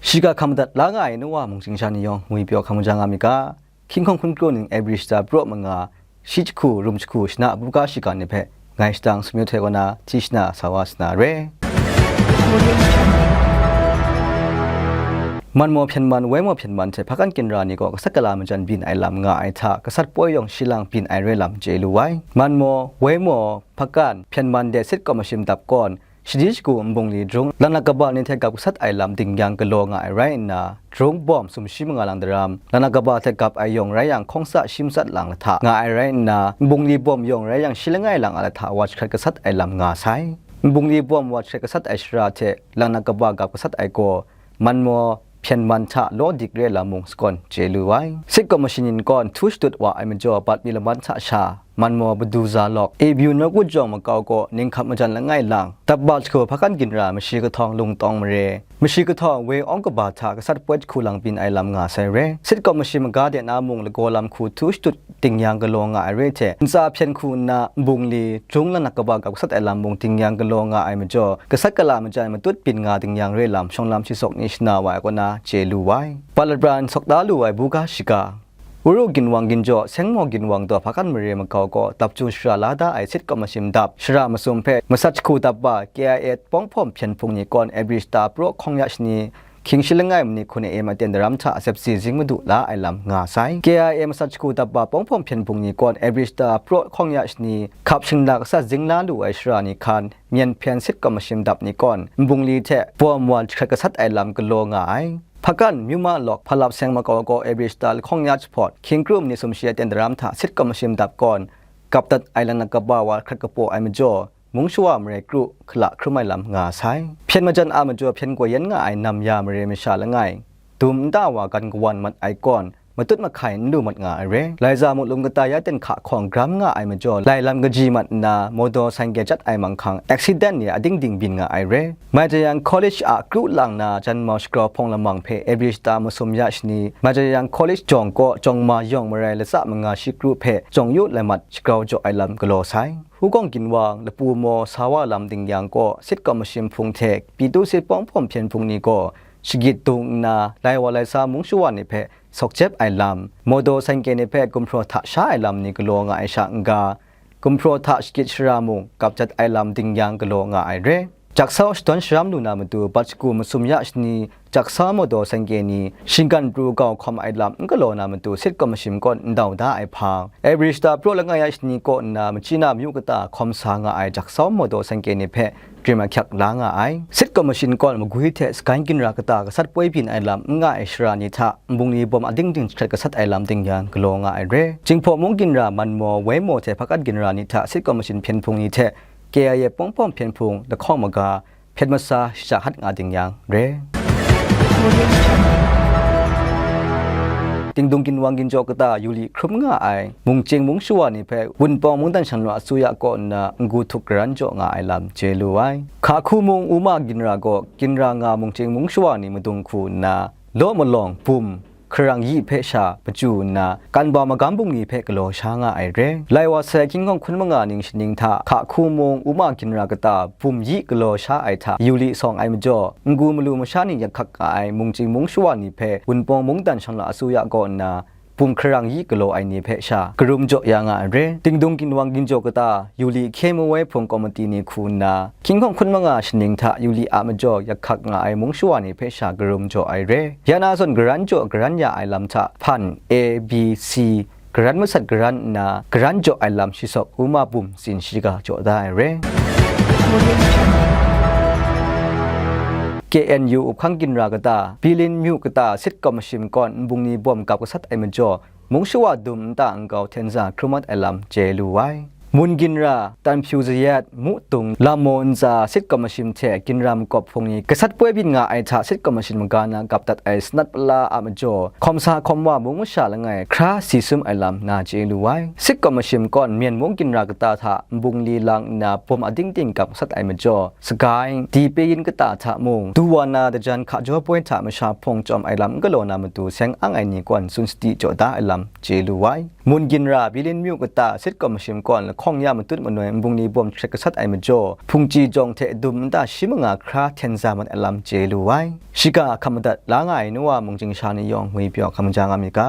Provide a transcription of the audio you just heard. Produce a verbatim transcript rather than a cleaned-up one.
Shiga hkam madat la nga ai nu wa mungchying sha ni yawng ngwi pyaw hkam ja nga mi ga, hkying hkawng hkun kru ning April shata praw manga, shi jahku, rum jahku, shana buga shiga ni hpe ngai shadang sumyu htoi kaw na, Tishna sa wa sa na re. Manmaw hpyen man, Waimaw hpyen man hte hpakan ginra ni gaw gasat gala majan byin ai lam nga ai hta, gasat poi yawng shi lang byin ai re lam chye lu ai. Manmaw, Waimaw, hpakan, hpyen man de sit kawm mashim dap kawn, shadi shagu nbungli jahkrung, lanak kaba ni hte gap gasat ai lam dingyang galaw nga ai rai nna, jahkrung bawm sumshi manga lang daram, lanak kaba hte gap ai yawng rai yang, hkawng sa shi matsat lang lahta nga ai rai nna, nbungli bawm yawng rai yang, shi langai lang a lahta wa jahkrat gasat ai lam nga sai. Nbungli bawm wa jahkrat gasat ai shara hte lanak kaba gap gasat ai gaw, Manmaw, hpyen man hta law dik re lam mung sakawn chye lu ai. Sit kawm mashim yin kawn htu shatut wa ai majaw, bat mi laman hta sha, Manmaw, Baduza lawk, Ebyu nawku jawng makau kaw, ninghkap majan langai lang, dap ba jahku hpakan ginra, mashi kahtawng lungtawng mare, mashi kahtawng woi awng kaba hta gasat poi jahku lang byin ai lam nga sai re. Sit kawm mashim maga de na mung lagaw lam hku htu shatut dingyang galaw nga ai re hte, ntsa hpyen hku nna nbungli, jahkrung lanak kaba gap gasat ai lam mung dingyang galaw nga ai majaw, gasat gala majan matut byin nga dingyang re lam shawng lam shi sawk ni shana wa ai kaw na chye lu ai. Palat pran sawk da lu ai buga shiga, Uru ginwang ginjaw, Sengmaw ginwang daw hpakan mare makau kaw, dap chyu shara la da ai sit kawm mashim dap, shara masum hpe masat jahku dap ba, K I A pawng hpawm hpyen hpung ni kawn, April shata praw hkawng ya shani, hkying shi langai manit hkun e em ai ten daram hta sepsi zing madu la ai lam nga sai. K I A masat jahku dap ba pawng hpawm hpyen hpung ni kawn, April shata praw hkawng ya shani, hkap shingla gasat zing la lu ai shara ni hkan, myen hpyen sit kawm mashim dap ni kawn, nbungli hte bawm wa jahkrat gasat ai lam galaw nga ai. Hpakan, Myuma lawk, hpalap seng makau gaw, April shata lahkawng ya jahpawt, hkying krum ni sumshi ai ten daram hta sit kawm mashim dap kawn, gap dat ai lanak kaba wa hkrat kapaw ai majaw, mung shawa marai kru, hkala hkrum ai lam nga sai. Hpyen majan a majaw hpyen gaw yen nga ai nam ya mare masha langai, dum nta wa gan kawan mat ai kawn, matut mahkai n lu mat nga ai re. Laiza mulung kata ya ten hka hkawng gram nga ai majaw, lai lam kaji mat nna, mawdaw sangke chyat ai manghkang, accident ni ading ding byin nga ai re. Maitayang College a kru lang na janmau shagrau hpawng lamang hpe April shata masum ya shani, Maitayang College jawng kaw jawng ma yawng marai latsa manga shi kru hpe jawng yu lai mat shagrau jaw ai lam galaw sai. Hukawng ginwang, lapu maw sa wa lam dingyang kaw, sit kawm mashim hpung hte, Pitu sit pawng hpawm hpyen hpung ni gaw, shagit dung nna, lai wa lai sa mung shawa ni hpe sawk jep ai lam, mawdaw sangke ni hpe gumhpraw hta sha ai lam ni galaw nga ai sha n-ga, gumhpraw hta shagit shara mung gap jat ai lam dingyang galaw nga ai re. Jaksau shadawn sharam lu na matu, bat shagu masum ya shani, jaksau mawdaw sangke ni, shinggan pru gau hkawm ai lam n galaw na matu, sit kawm mashim kawn n dau da ai hpang, April shata praw langai ya shani kaw nna, machyi na myu kata hkawm sa nga ai jaksau mawdaw sangke ni hpe, grim ahkyak la nga ai. Sit kawm mashim kawn magwi hte sagan ginra kata gasat poi byin ai lam n nga ai shara ni hta, nbungli bawm ading ding jahkrat gasat ai lam dingyang galaw nga ai re. Jinghpaw mung ginra Manmaw, Waimaw hte hpakan ginra ni hta sit kawm mashim hpyen hpung ni hte K I A pawng hpawm hpyen hpung lahkawng maga, hpyen masa shaja hat nga dingyang re. Tingdung ginwang ginjaw kata yu li hkrum nga ai mungchying mung shawa ni hpe Wunpawng mungdan shanglawt asuya kaw nna n-gu htuk garan jaw nga ai lam chye lu ai. Hkahku mung Uma ginra gaw ginra nga mungchying mung shawa ni madung hku nna, law malawng, bum, hkarang yi hpe sha machyu nna, kanbau magam bungli hpe galaw sha nga ai re. Lai wa sai hkying hkawng hkun manga ning shaning hta, Hkahku mung Uma ginra kata bum yi galaw sha ai hta yu li sawng ai majaw, n-gu malu masha ni yak hkak nga ai mungchying mung shawa ni hpe Wunpawng mungdan shanglawt asuya kaw nna, bum hkarang yi galaw ai ni hpe sha karum jaw ya nga ai re. Tingdung ginwang ginjaw kata yu li hkye mawai hpung komiti ni hku nna, hkying hkawng hkun manga shaning hta yu li a majaw yak hkak nga ai mung shawa ni hpe sha karum jaw ai re. Ya na zawn garan jaw garan ya ai lam hta hpan A B C garan masat garan nna, garan jaw ai lam shi sawk Uma bum tsin shiga jaw da ai re. K N U uphkang ginra kata, Bilin myu kata sit kawm mashim kawn nbung ni bawm gap gasat ai majaw, mung shawa dum nta nkau hten za hkrum mat ai lam chye lu ai. Mun ginra, Tanhpyu Zayat, Mutung, Lammaw ntsa sit kawm mashim hte ginra makawp hpung ni gasat poi byin nga ai hta sit kawm mashim maga na gap dat ai sanat pala a majaw, hkawm sa hkawm wa mung masha langai hkra si sum ai lam na chye lu ai. Sit kawm mashim kawn Myen mung ginra kata hta nbung li lang nna bawm ading ting gap gasat ai majaw, sagai, di pe yin kata hta mung, du wa na dajan hka jaw poi hta masha hpawng chyawm ai lam n galaw na matu seng ang ai ni kawn tsun sadi jaw da ai lam chye lu ai. Mun ginra, Bilin myu kata sit kawm mashim kawn hkawng ya matut manoi nbungli bawm hkret gasat ai majaw, hpungji jawng hte dum nta shi manga hkra hten za mat ai lam chye lu ai. Shiga hkam madat la nga ai Noa mung chying sha ni yawng ngwipyaw hkam ja nga myit ga.